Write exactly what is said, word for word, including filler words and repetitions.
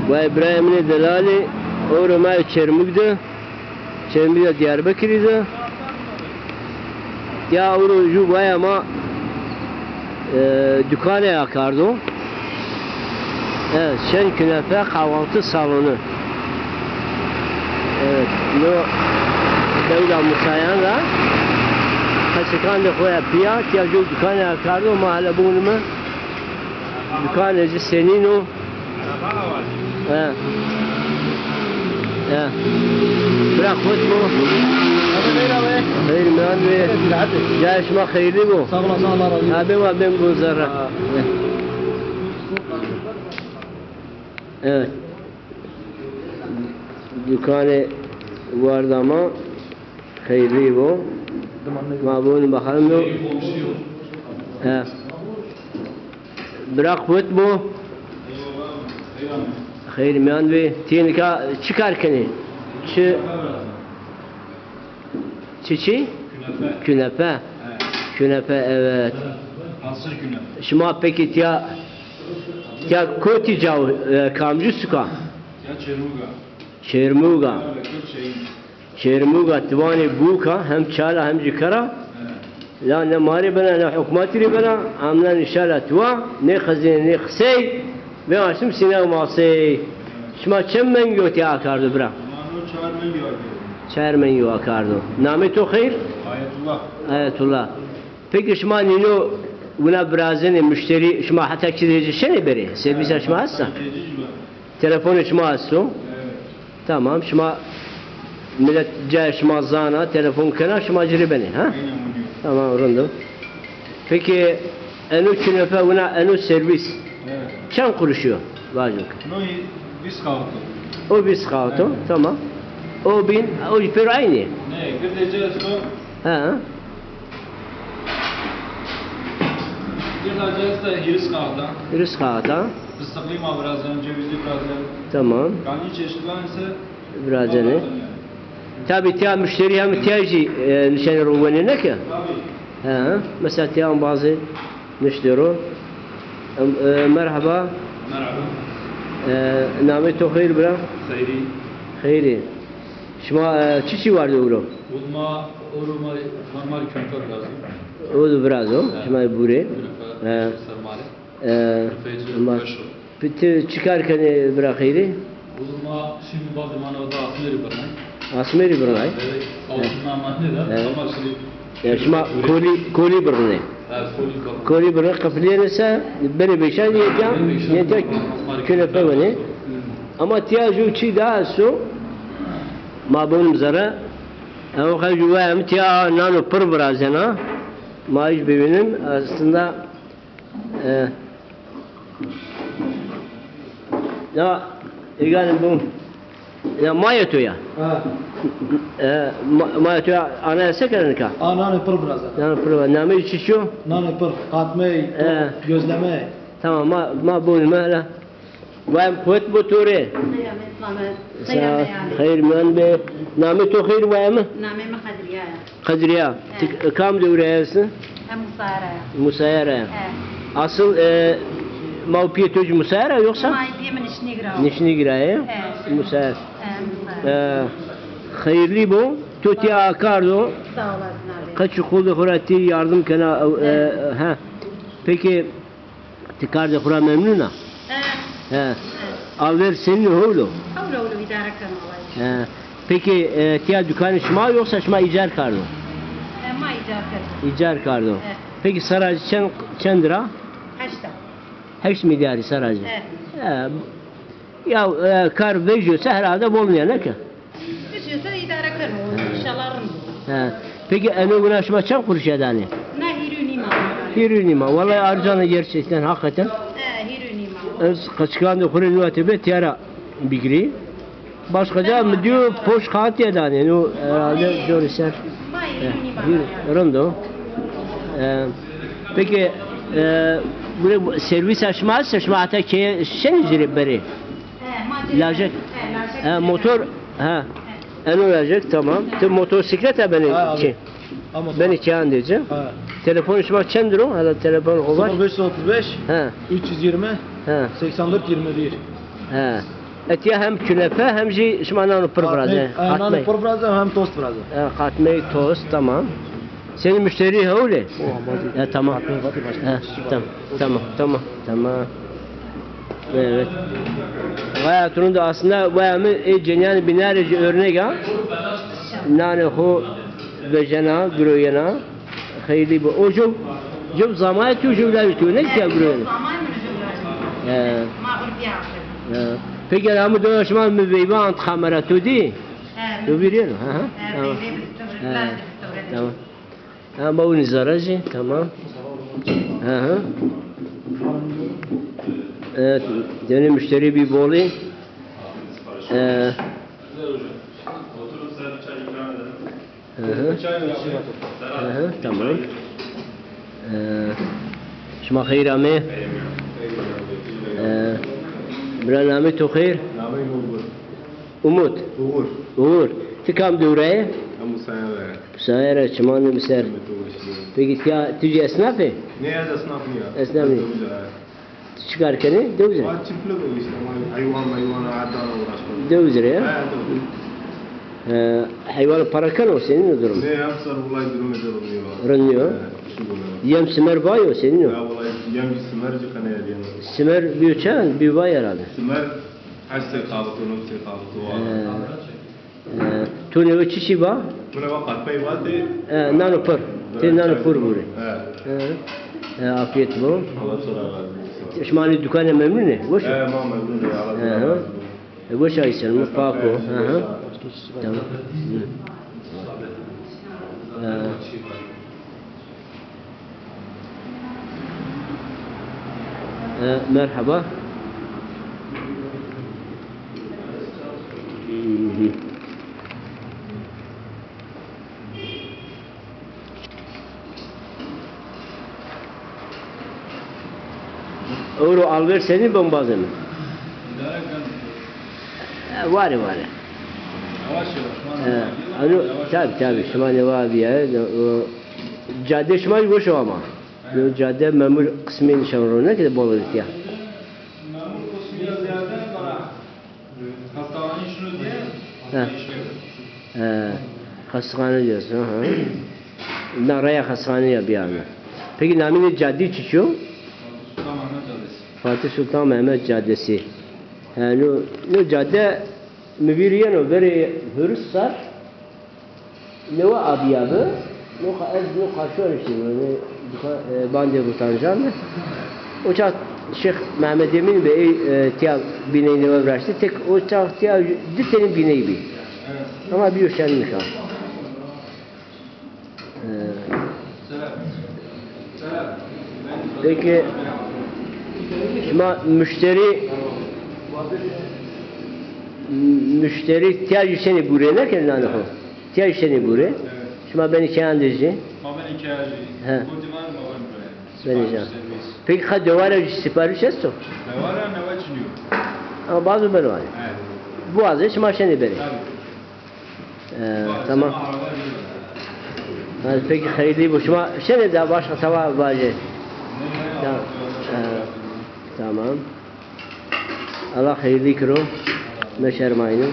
Vay birayê min ê delalî, ewro ma yê Çermûg de, Çermûg de Diyarbekirî de. Ya ewro jû vaya ma, e, dukane akardo. Evet, Şen Künefe Kahvaltı Salonu. Evet, no dewla Musayan ra. Qeçekan de xo ya pîya, tiya jû dukane akardo, ma hele bûnime. Dukanê ci senîn o? He. He. Bira xwet bo. Xeyr miyan be. Cayê şima xeyrlî bo. Sağ olasın, Allah razı olsun. Ha, ben var, ben bu zerre. Ha. Evet. Dukanê warda ma. Xeyrlî bo. Ma bûn bakalım yo. He. Bira xwet bo. Xeyr miyan be. Ti nika çi kar kenî? Çi? Çi çi? Künefe. Künefe. Künefe, evet. Hazır künefe. Şima peki tiya, tiya kotî caw, e, kamcî suka? Ya Çermûga. Çermûga. Diyarbekir şeyin. Çermûga ti vanê bûka, hem çala hem jî kera. La ne ma rê bena, ne hukmatî rê bena. Amnan înşallah ti wa, ne xezîne, ne qisey, vêvaştim sîne û masey. Şima çend mengî yo tê akardo bira? Ma no çar mengî akardo. Çar mengî yo akardo. Namê to xeyr? Ayetullah. Ayetullah. Peki şima nîno wina virazenê, muşterî, şima heta çi derece şenê berê? Servîsa şima esta? Telefonê şima esto? Evet. Tamam, şima, milet cayê şima zana, telefon kena, şima ci rê benê, ha? Aynen, buyur. Tamam, rind o. Peki, eno künefe wina, eno servîs. Evet. Çend quruş yo? Vajo. No, vîst kaxit o. O vîst kaxit o, evet. Tamam. O bîn, o jî pêro eynî? Ne, girdê ci esto. Ha. Girda ci esta hîris kaxit a. Hîris kaxit a. Fıstıklı ma virazen, cevizli virazen. Tamam. Kanî çeşit var ise virazenê. Virazen yani. Tabi tiya muşterî hem tiya jî, e, nişenê ro wenê, ne ke? Tabi. He, mesela tiya bazı muşterî ro. Em, e, merhaba. Merhaba. E, namê to xeyr bira? Xeyrî. Xeyrî. Şima, e, çi çi wardo ewro? Ewro ma, ewro ma normal künefe virazo. Ewro virazo, şima bûrê. Künefe, sermale. E, künefe, ma, peki çi kar kenê bira Xeyrî? Ewro ma şimdi bazı manada asmerî birnay. Asmerî birnay? Evet, altın namane de, ama şimdi. Ya şima kolî, kolî birnê. Ha, kolî birnê. Kolî birnê, qiflîyenê se, berê vêşan yê tiya, yê tiya künefe wenê. Ama tiya jû çî daha esto, ma bûnim zere. Ew xew jû waya mi tiya nano pir virazena. Ma hiç bibînim. Aslında, e, ya, êganê bû. Ya, maya to ya. Ha. E, ma-, maya to ya, ana se kena nika? A, nanê pir virazena. Nanê pir virazena. Nameyê çi çi yo? Nanê pir, qatmey, e, top, gözlemey. Tamam, ma, ma bûnim hele. Vay, quwet bo to rê. Selamet, selamet. Xeyr miyan be. Namê to xeyr vay mi? Namê mi Qedriya ya. Qedriya. He. Ti kam dewre ya esti? Hem Musaya ra ya. Musaya ra ya. He. Asıl, e, ma û piyê to jî Musaya ra yoksa? Ma û piyê mi Nişnîg ra. Nişnîg ra ya. He. Musaya. He, Musaya. E, xeyrlî bo. To tiya akardo. Sağ olasın abi. Qeç û qulê xo ra ti yardım kena, e, he. Peki, ti kardê xo ra memnun a? He. He. He. Alver senîn o, hewlo? Hewlo, hewlo, îdare keno wellahî. He. Peki, e, tiya dukanê şima yoksa şima îcar kardo? He, ma îcar kerdo. Îcar kardo. He. Peki, sera ci çend, çend ra? Heşt a. Heşt milyarî sera ci. He. He. Ya, e, kar vejîyo se herhalde bol nîya, ne ke? Vejîyo se îdare keno, înşallah rind bo. He. Peki eno wina şima çend quruş ya danê? Na hîrê û nîm a. Hîrê û nîm a. Vallahi arcana gerçekten, hakikaten. He, hîrê û nîm a. Ez qeçikandê xo rê nû ete be tiya ra bigirî. Başka ca mi dîyo poş kağıt ya danê. No herhalde corî ser. Ma hîrê û nîm a. He, rind o. E, peki, e, buraya servis şima esta, şima heta keye şenê ci rê berê? He, ma ci rê. Lajek. He, lajek. He, motor, ha. He. Eno lajek, tamam. Ti motosikleta benê ki? Ha, abi. Ama benê ki andê ci? Ha. Telefonê şima çend o? Hala telefon xo var? Sıfır beş yüz otuz beş, ha, üç yüz yirmi, ha, seksen dört yirmi bir. Ha. Etiya hem künefe hem jî şima nano pir virazê. Qatmey. Ha, nano pir virazê hem tost virazê. E, qatmey, tost, tamam. Senî muşterî hewlê? O, amazî. E, tamam. Qatmey vatî başka. E, tamam, tamam, tamam, tamam. Evet. Gayet rund aslında, vaya mi, e, cenîyanê bînarê jî örnek a. Nanê xo vejena, giroyena. Xeyrlî bo. O jû, jû zamanê tu jû lajê tu ne ki ya gurê. Zamanê mi jû lajê. He. Ma urdî axir. He. Peki, ama do şima mi veyvan kamera tu dî? He. Tu vîrîyeno? Hı hı. He, tamam. Veyve bisto, he, lajê bisto. Tamam. Ha, ma uni zara jî, tamam. Hı hı. Evet, yeni müşteri bir boli. Ee, Hı hı. Hı hı, tamam. Ee, şima xeyr amê. Ee, bira, namê to xeyr? Namê mi Uğur. Umut? Uğur. Uğur. Ti kam dewre yê? Em Musaya ve. Musaya ra, çimanê mi ser. Peki tiya, ti jî esnaf ê? Ne, ez esnaf nîya. Esnaf nîya. Ti çi kar kenê? Dewizî. Ma çiftlik o işte, ma heywan meywan, erdana uğraşma. Dewizî ya? He, dewizî. He, heywan para keno, senîn o durum? Ne, hem ser wulay durum ede rind nîyo. Rind nîyo? He, şu durum. Yem simer vayo, senîn o? Ya wulay, yem simer ci kene ya yem. Simer biyo çend? Biyo vay herhalde. Simer heşt sey kalık, nod sey kalık o. He. E, tu newe çi çi va? Tu newe qatmey vatê. E, nano pir. Ti nano pir vurê. E. E, e, afiyet bo. Allah sana razı olsun. Şima nî dukanê memnun ê? Weş o? E, ma memnun ê, Allah sana razı olsun. E, weş a, îsen mi pak o. Hı hı. Tamam. Hı. E, merheba. Ewro alver senî bo embazê mi? E, ware ware. Yavaş yavaş. E, ano, tabi tabi, şima newa bîya, o, cadê şima jî weş o ama. Yo cade memur qismê nîşan ro, ne ki de bol rîtîya. Memur qismî ya ziyade bana, e, hastahane şunu diye, he, iş yapıyor. He, hastahane diyorsun, ha. Na raya hastahane ya bir anda. Peki namê cadî çiçî yo? Fatih Sultan Mehmet Caddesi. Fatih Sultan Mehmet Caddesi. He, no, no cade mi vîr yeno verê hurus sar. Newe abîya bi, no qa-, ez no qarşî wan şî, yanî, e, bandê Rutanjan de. O çax Şêx Mehmed Emîn bi ey, e, tiya bîney newe viraştî, tek o çax tiya di tenî bîney bî. Ama bîyo şen nîşan. E, Peki, şima muşterî, muşterî tiya jî şenî gurê, ne kenê nanê xo? Tiya jî şenî gurê. Evet. Şima benî keyandê jî? Ma benî keyan jî. He. Kotî vanê ma benî buraya. Benî can. Sipariş servis. Peki, ha dewara jî sipariş esto? Dewara newe çinî yo. Ama bazı ben var. Evet. Biwazê şima şenê berê. Tabii. E, tamam. Hadi peki, xeyrlî bo. Şima şenê da başka tava vajê. Ta-, e, tamam. Allah xeyrlî kiro. Meşermayno.